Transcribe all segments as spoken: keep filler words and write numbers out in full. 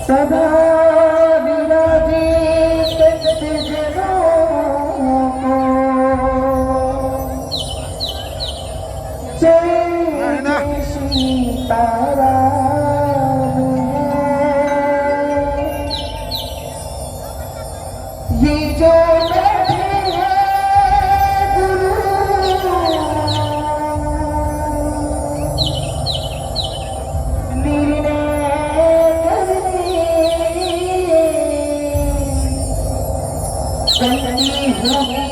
सदा विराजे संत जनों को जय जय सीताराम। ये जो बैठे हैं गुरु निर्णय करने, गलती होगी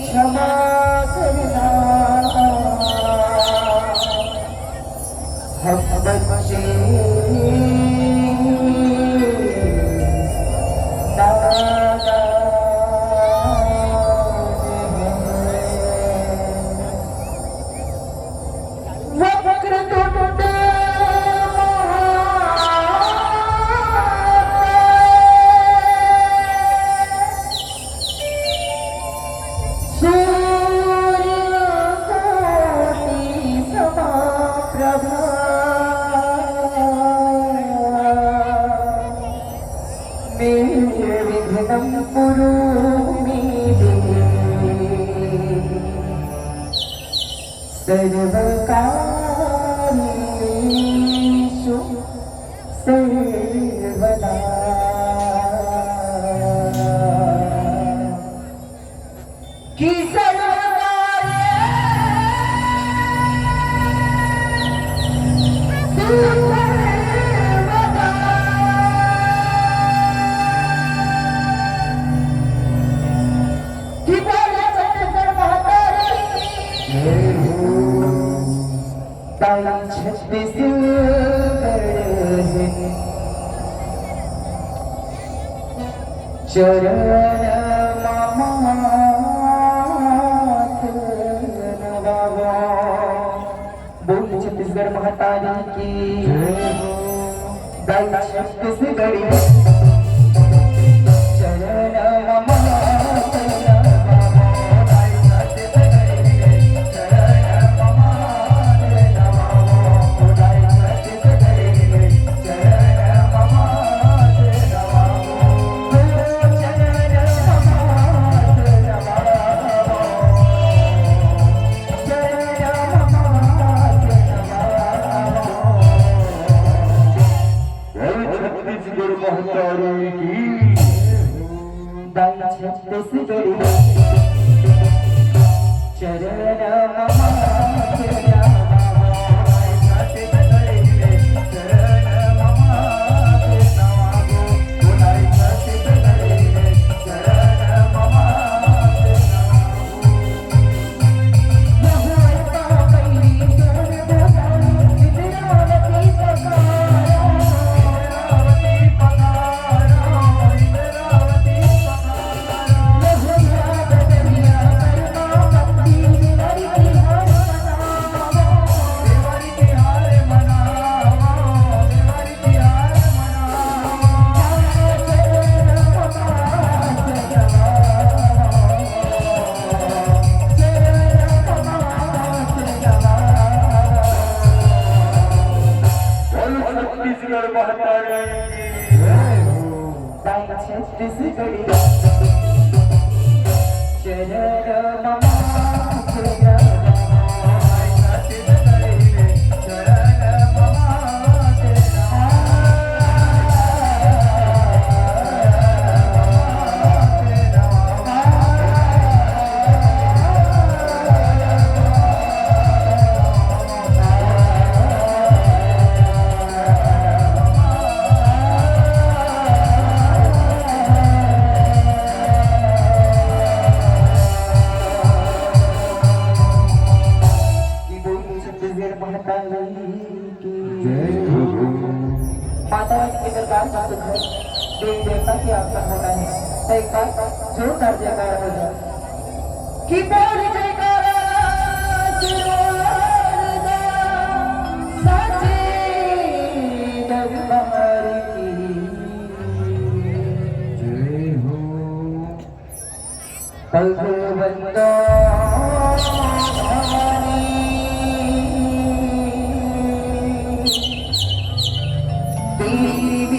क्षमा करना। हम बच्चे नादान हैं। वक्रतुंड महाकाय, सूर्यकोटि समप्रभा। निर्विघ्नं कुरु मे देवी सर्वकार्येषु सर्वदा। कि सर्वकार्येषु सर्वदा। कि बोले छत्तीसगढ़ महतारी की। जय हो। ताई छत्तीसगढ़ है चरण माथ नवावा। बोल छत्तीसगढ़ महतारी की। जय हो। दाई छत्तीसगढ़ी चरण माथ नवावा। दाई छत्तीसगढ़ी चरण माथ नवावा। दाई छत्तीसगढ़ी चरण माथ नवावा। चरण माथ नवावा। बोल छत्तीसगढ़ महतारी की। दाई छत्तीसगढ़ी चरण माथ नवावा। दाई छत्तीसगढ़ी चरण माथ नवावा। दाई छत्तीसगढ़ी चरण माथ नवावा। बोल छत्तीसगढ़ महतारी की। दाई छत्तीसगढ़ी चरण माथ नवावा। छत्तीसगढ़ महतारी की। जय हो। माता रानी के दरबार में सुंदर देवी देवता की आगमन होना है, तो एक बार जोरदार जयकारा हो जाए। कि बोल जयकारा, जोरदार साचे दरबार की। जय हो। भगवंता भवानी देवी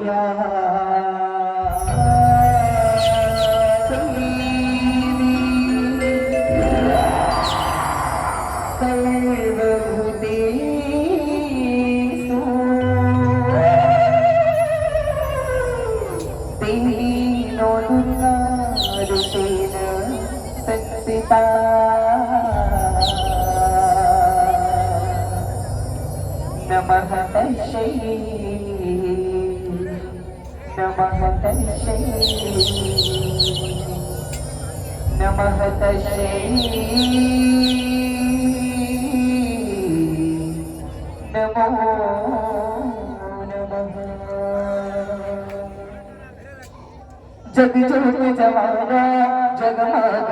सर्वभूतेषु तेनो दुर्गारूपेण संस्थिता। नमः तस्यै, नमः तस्यै, नमः तस्यै, नमो नमः। जग जोत जवारा जगमग।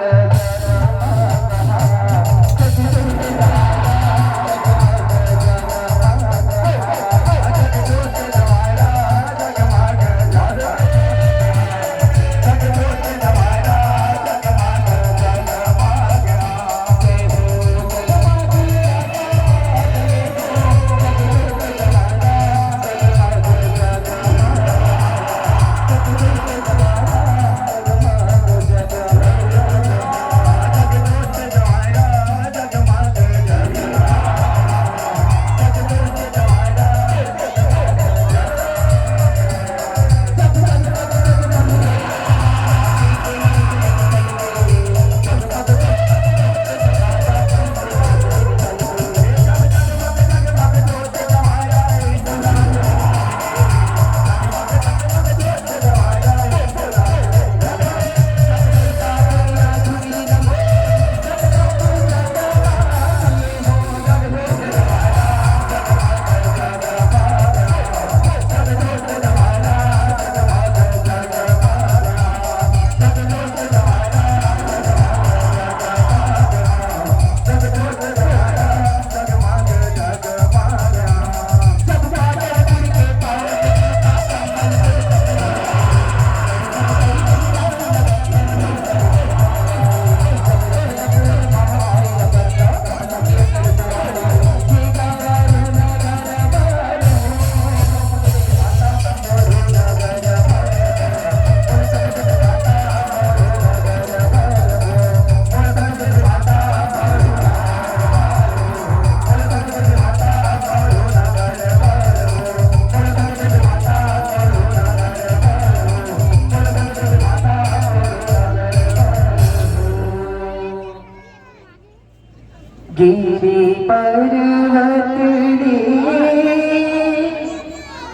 गिरी पर्वत ले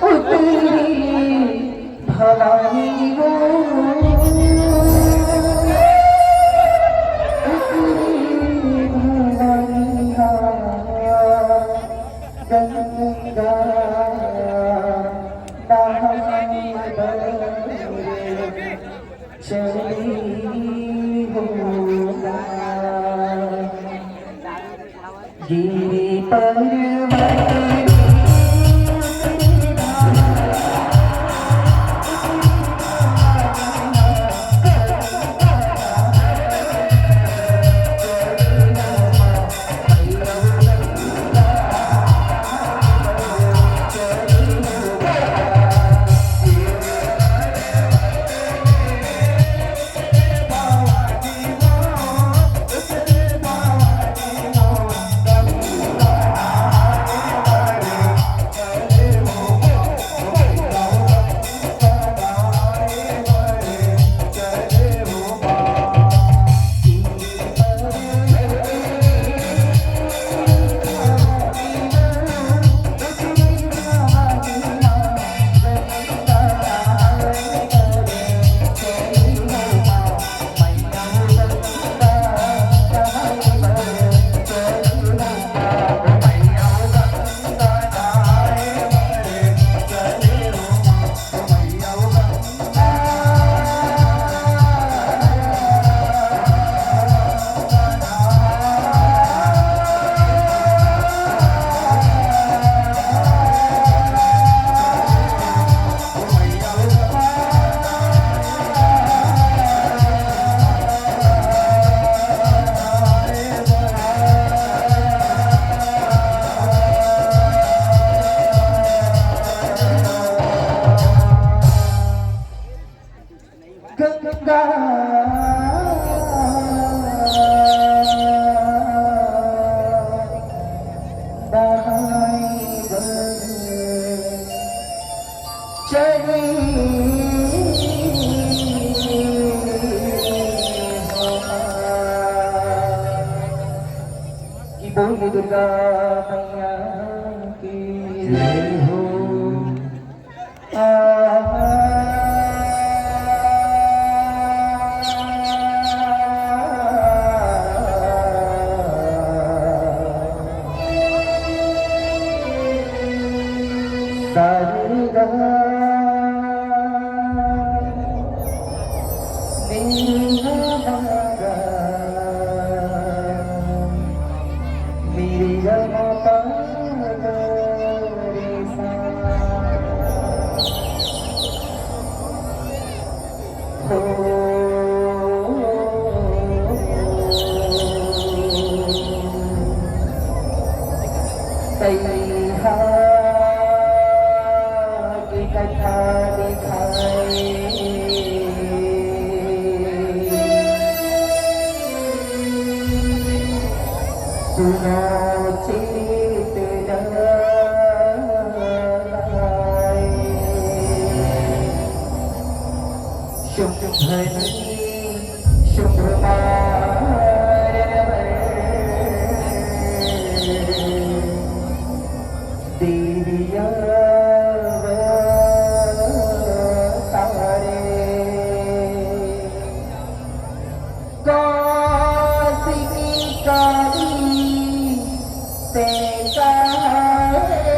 उतरी भवानी वो, उतरी भवानी हा गंगा नहाए बर। चली होगा गिरी पर्वत। कि बोल दुर्गा मैया की जय हो। आहा। सारी गा नीना बागा मेरी गा मा पा गा रे सा। हो। तैहा की कथा दिखाई। सुनो चित लगाई। शुंभनी शुंभ मारन बर देवी अवतारे। कौशिकी काली ते कहाए।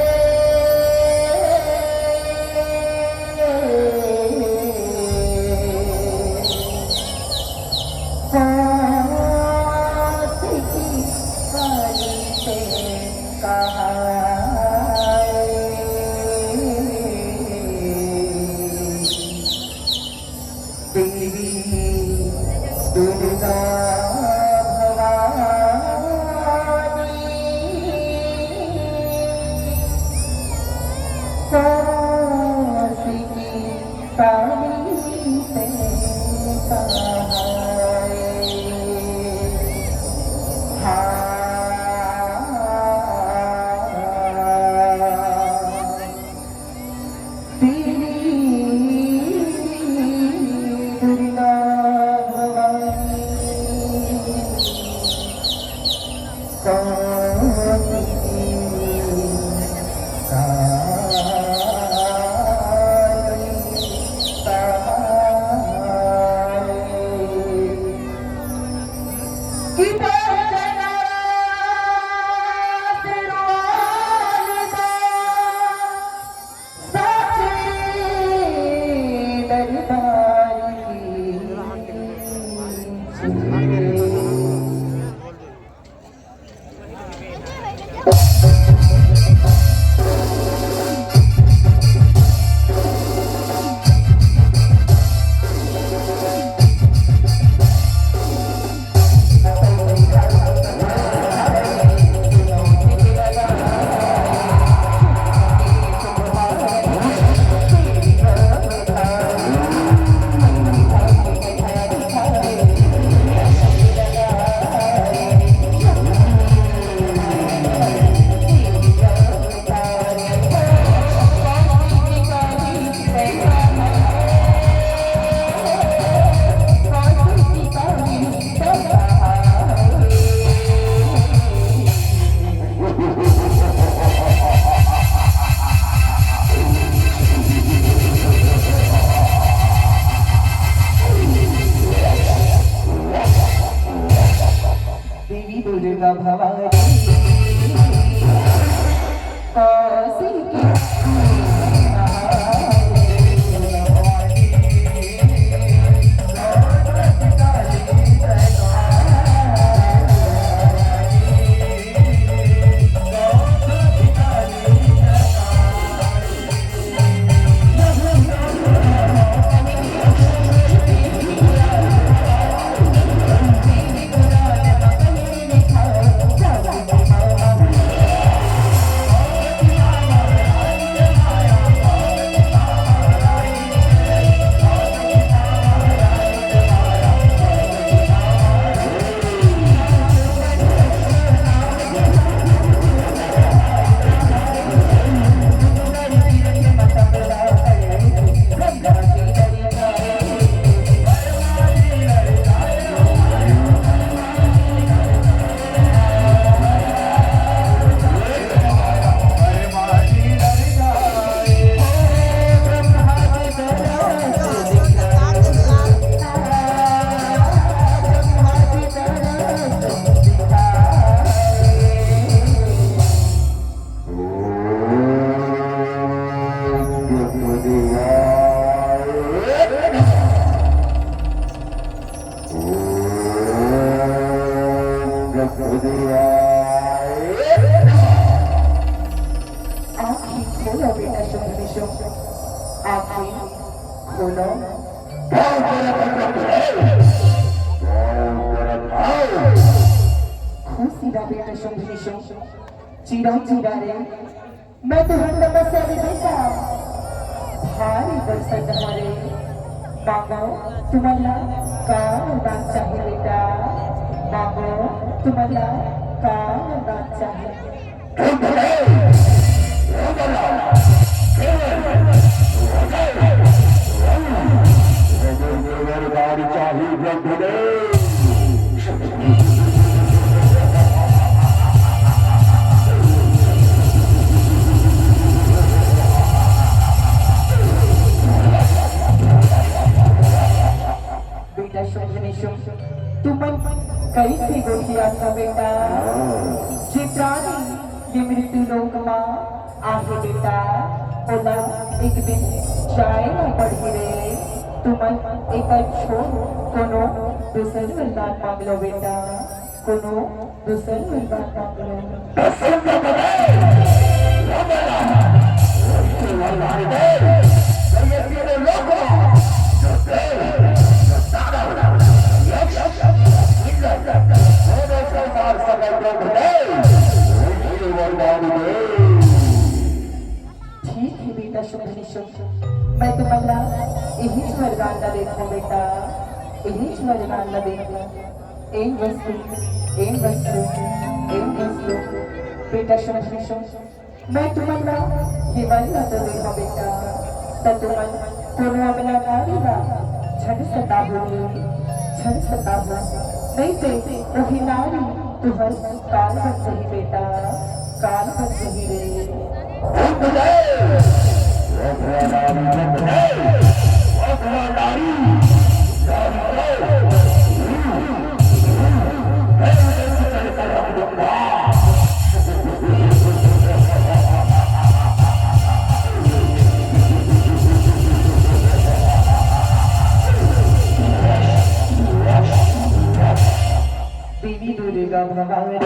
कौशिकी काली ते कहाए। देवी दुर्गा भवानी कौशिकी काली ते कहाए। हाँ। देवी दुर्गा भवानी कौशिकी काली कहाए। कि पहुँचे नवरात्र वाली माँ। देवी दुर्गा भवानी कौशिकी आँखी खोलो बेटा शुंभनिशुंभ, आँखी खोलो। खुशी रह बेटा शुंभनिशुंभ, चिरा चिरा रे। मैं तुहर तपस्या ले बेटा भारी बरसत हरे। मांगो तुमन ला का वरदान चाही बेटा, मांगो तुमन ला का वरदान चाही। बेटा शुंभनिशुंभ, तुमन कइसे गोठियाथा बेटा? जे प्राणी ये मृत्यु लोक मा आहे बेटा, ओला एक दिन जाए ला पड़ही रे। तुमन एकर छोड़ कोनो दूसर वरदान मांग लो बेटा, कोनो दूसर वरदान मांग लो। ठीक हे बेटा शुंभनिशुंभ, मैं तुमन ला इहीच वरदान ला देथों बेटा, इहीच वरदान ला देथों। एं वस्तु, एं वस्तु, एं वस्तु। बेटा शुंभनिशुंभ, मैं तुमन ला ये वर ला तो देहूँ बेटा, त तुमन कोनो अबला नारी ला झन सताहू, झन सताहू, नहीं ते ओही नारी तुहर काल बन जही बेटा, काल बन जही रे। देवी दुर्गा भवानी।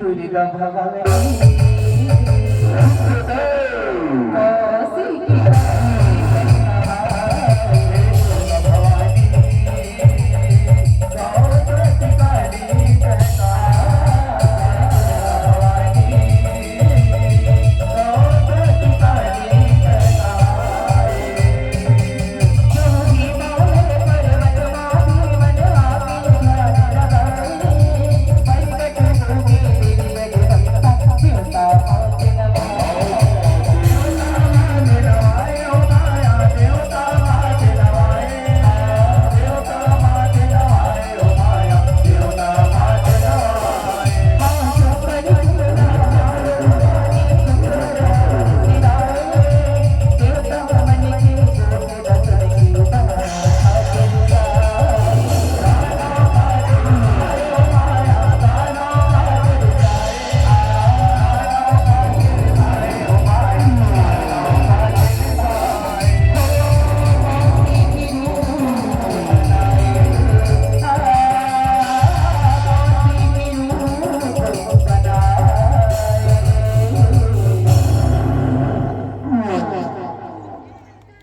दुर्गा भवानी।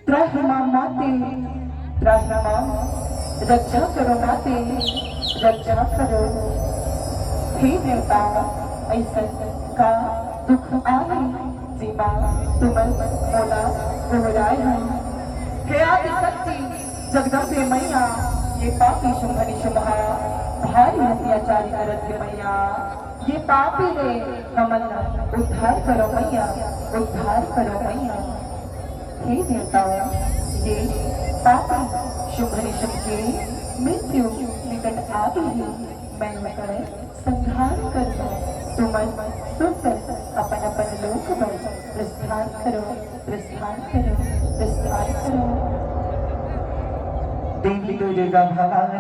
त्राहि मां माते, त्राहि मां, रक्षा करो माते, रक्षा करो। हे देवता, अइसन का दुख आए, जेमा तुमन मोला गोहराए हो? हे आदिशक्ति जगदम्बे मैया, ये पापी शुंभनिशुंभ भारी अत्याचारी करत हे मैया, ये पापी ले हमन ला उद्धार करो मैया, उद्धार करो मैया। हे देवताओं, ये पापी शुंभनिशुंभ के मृत्यु निकट आ गई है। मैं ओकर संहार करूँ। तुमन सुरतन अपन अपन लोक बर प्रस्थान करो, प्रस्थान करो, प्रस्थान करो। देवी दुर्गा भवानी।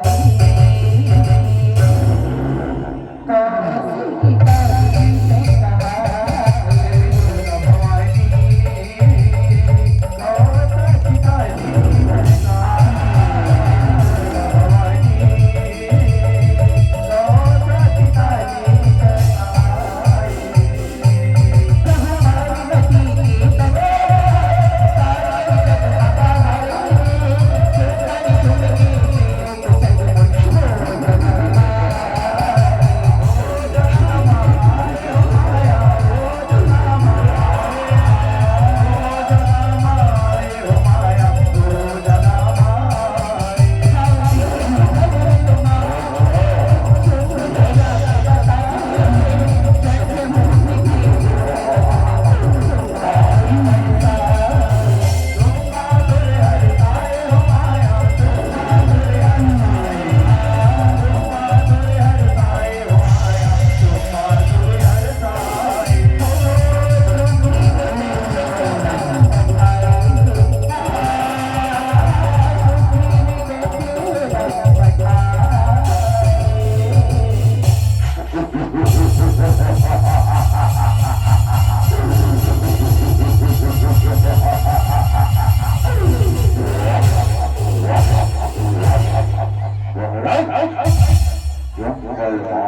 जंगल मा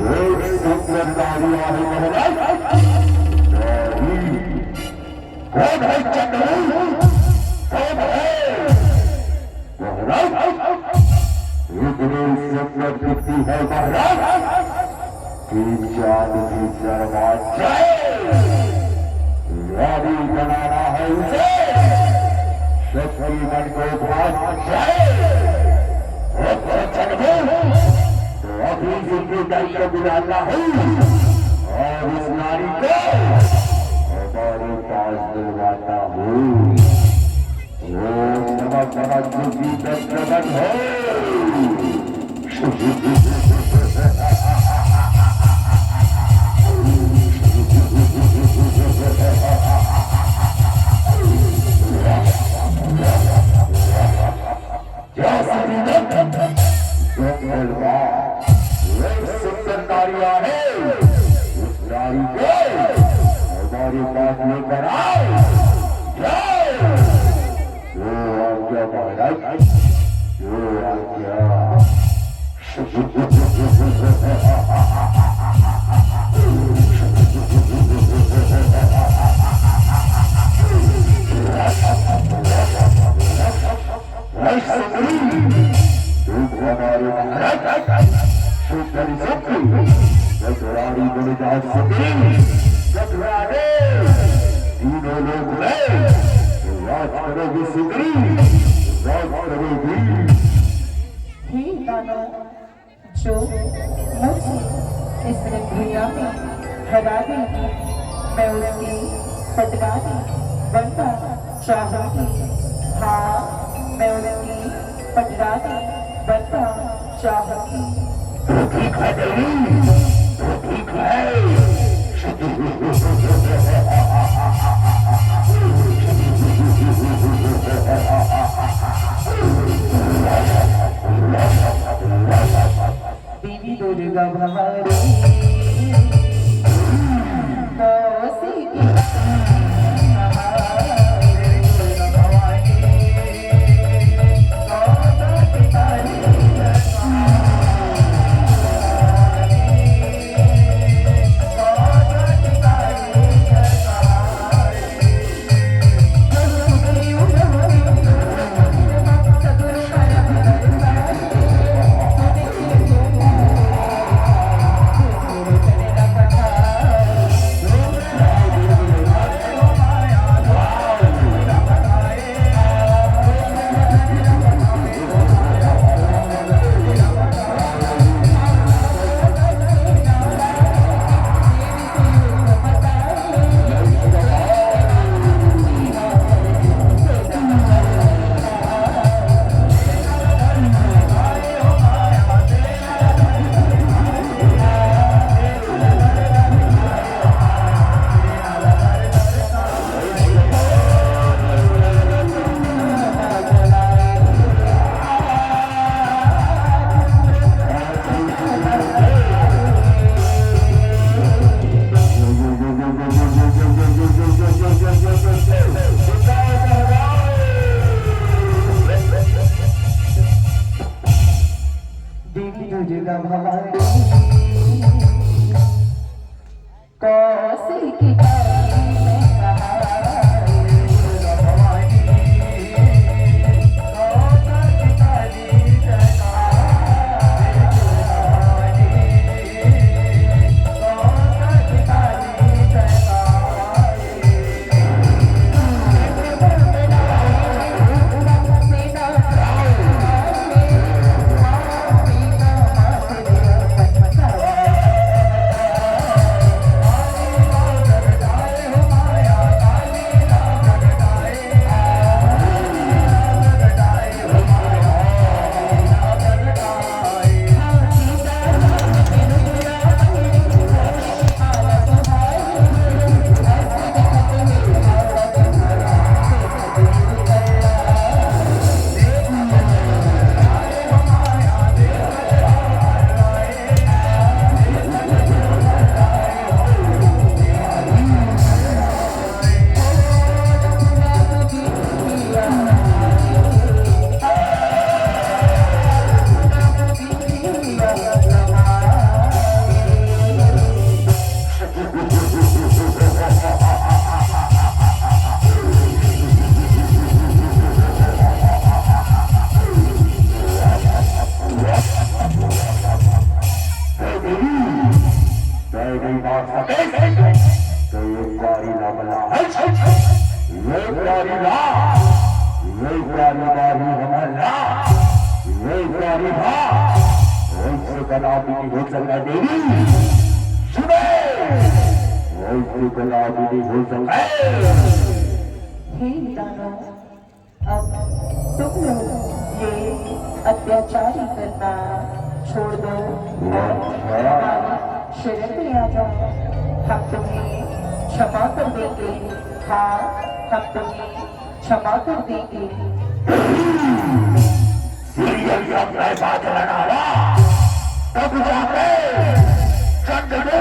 एक सुंदर नारी आहे महाराज। नारी, कौन है चंद्रू? कौन है? महाराज, इतनी सुंदर दिखती है महाराज, कि जान भी शर्मा जाए। रानी बनाना है उसे, शक्ति मन को भाग जाए। और तो चंद्रू, तो अभी जिंदगी का बुलाता हूँ और इस नारी को हमारे पास बुलवाता हूँ। ओम नमः शिवाय, प्रकट हो। जय श्री राम। जंगल मा एक सुंदर नारी आहे, उस नारी को हमारे पास लेकर आओ। जाओ। जो आज्ञा महाराज, जो आज्ञा। सुंदरी सुंदरी, जठरानी बन जा सुंदरी, जठरानी, तीनों लोक में राज करोगी सुंदरी, राज करोगी। हे दानव, जो मुझे इस रणभूमि में हरा देगी, मैं उसकी पटरानी बनना चाहूंगी। हाँ, मैं उसकी पटरानी बनना चाहूंगी। तो ठीक है देवी, तो ठीक है। देवी दुर्गा भवानी, कौशिकी देवी दुर्गा भवानी, कौशिकी तय नहीं मार सके, तो एक बारी ना बला है। एक बारी ना, एक बारी मारी हमला, एक बारी ना, वैसे कला भी नहीं हो सकता देवी। सुने, वैसे कला भी नहीं हो सकता। हे दानव, अब तुम लोग ये अत्याचारी करना छोड़ दो और हमारी शरण में आ जाओ। हम तुम्हें क्षमा कर देंगे। हाँ, हम तुम्हें क्षमा कर देंगे। सीरियल सब में बात बनाना, तब जाके चंदनू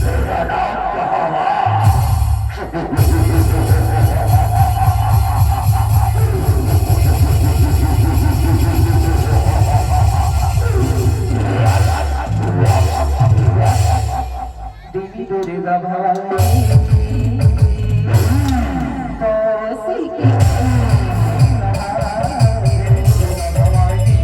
तेरा नाम कहावा। देवी दुर्गा भवानी, कौशिकी भवानी।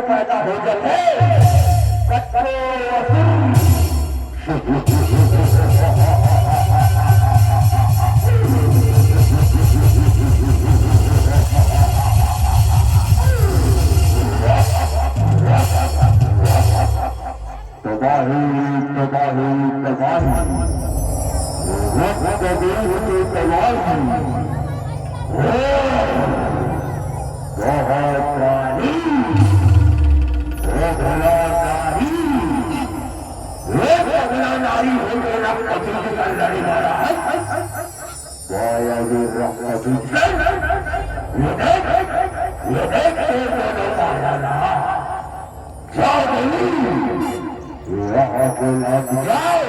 पैदा हो जाथे। कतको असुर तबाही, तबाही, तबाही। रक्त बीज की तबाही। ओ, बहुत रानी, ओ भला नारी, ओ भला नारी हो के रक्त बीज का लड़ने वाला है। वाया ये रक्त बीज। ये देख, ये देख, ये दोनों माया ना। जाओ नहीं, यहाँ को लग जाओ।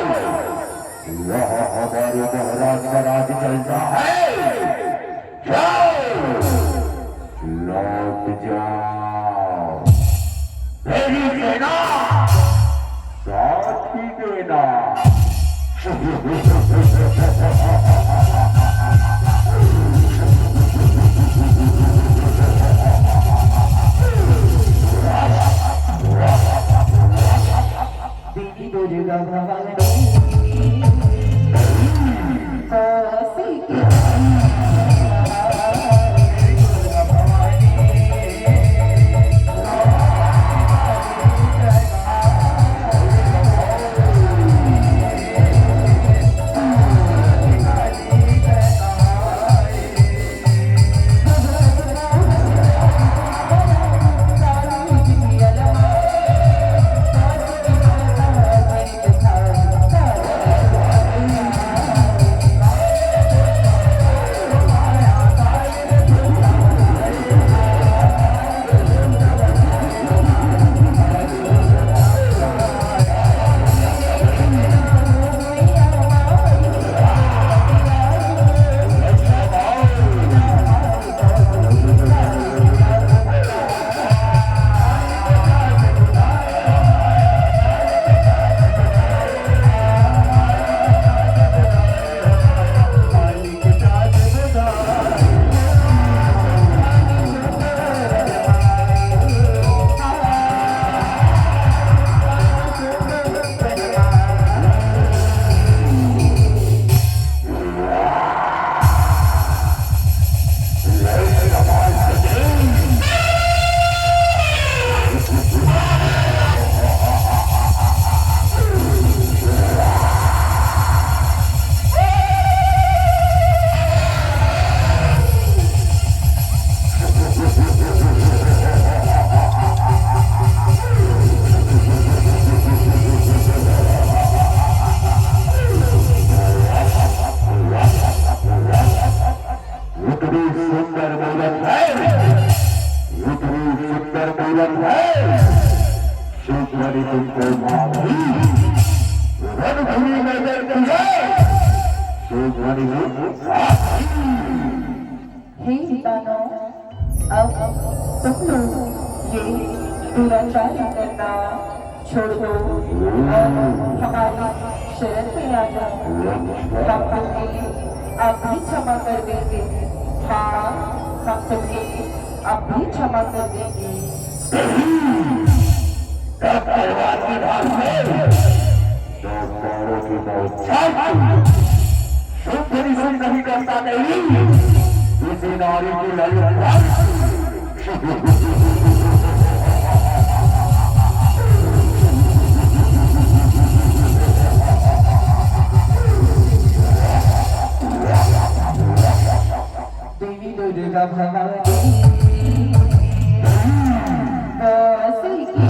यहाँ हमारे महाराज का राज चलता है। जाओ, लौट जाओ। मेरी सेना साथ ही देना। देवी दुर्गा भवानी, कौशिकी इतनी सुंदर मूरत है, इतनी सुंदर मूरत है, सुंदरी तुमको मारी रणभूमि में जल तुझे, सुंदरी। हे दानव, अब तुम लोग ये दुराचार करना छोड़ दो और हमारी शरण में आ जाओ। हम तुम्हें अभी क्षमा कर देंगे। हाँ, हम तुम्हें अभी क्षमा कर देंगे। तब तलवार की धार से दो पैरों की बौछार की। सुंदरी सुंदरी करता नहीं, किसी नारी की ललकार। देवी दुर्गा भवानी, कौशिकी।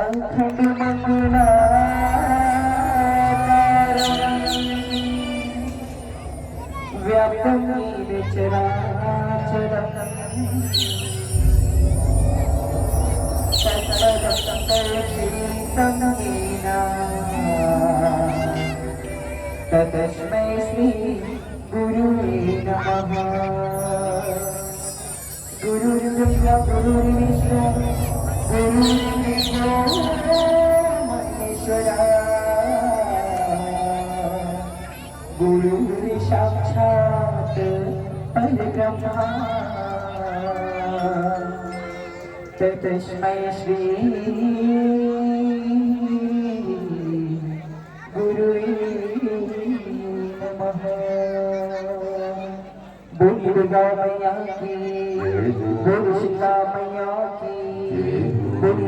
अखंड मंडलाकारं व्याप्तं येन चराचरम्। तत्पदं दर्शितं येन तस्मै श्री गुरुवे नमः। गुरुर्ब्रह्मा गुरुर्विष्णु गुरुर्देवो महेश्वरा। गुरुर्साक्षात् परब्रह्मा तस्मै श्री गुरुवे नमः। बोल दुर्गा मैया की, बोल शीतला मैया की, बोल